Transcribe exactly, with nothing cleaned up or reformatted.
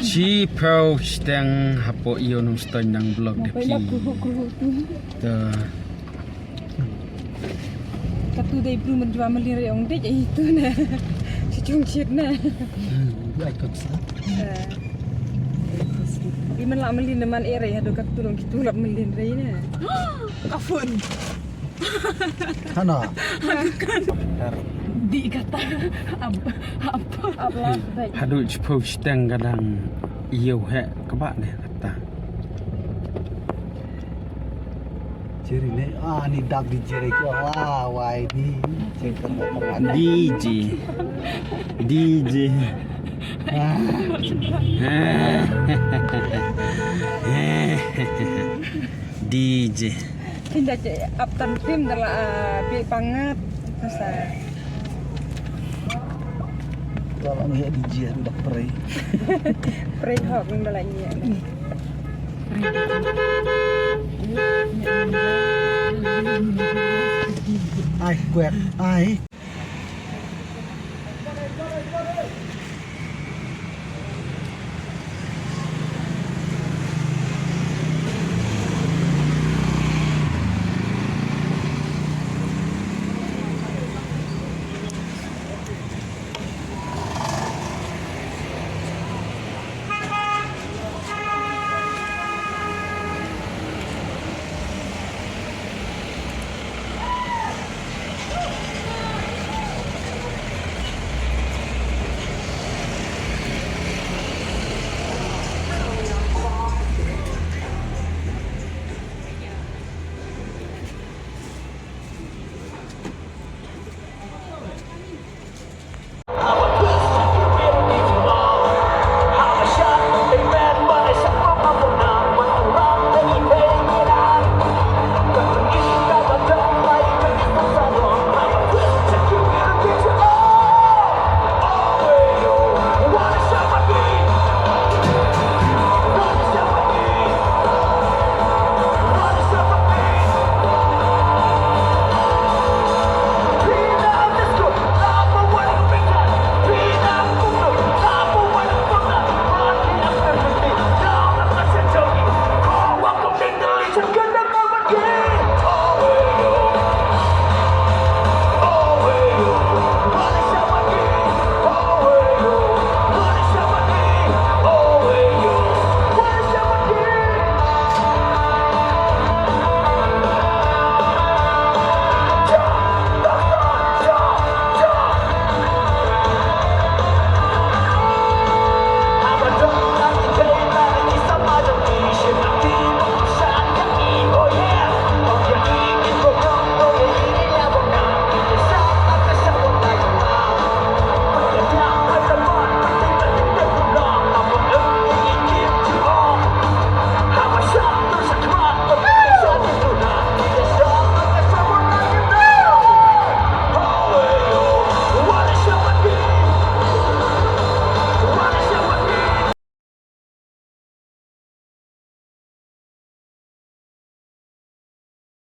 Shiphew shiteng hapoh ïew Nongstoiñ Nang Block da phi. Te. Katu dei bru mynjwa mlien re ong dei ai tu ne. Shi chung shit ne. Hmm, ai kam sa. Eh. I man la mlien ne man ere hadu katu long kitu la mlien re ne. Ka phone. Hana. Di kata. Ab ab ab la. Haduh shiphew shiteng ka dang ïew heh kaba ne kata. Jeri ne, ah, ni dap di jeri ko, wah, wai ni. Jeri kan mau makan. D J. D J. Ah. D J. Tinda ce ap tan tim dala, ah, bi pangat. Masa. Dalam ya D J dak prei. Prei hok nang dala nya. Ai kwek ai.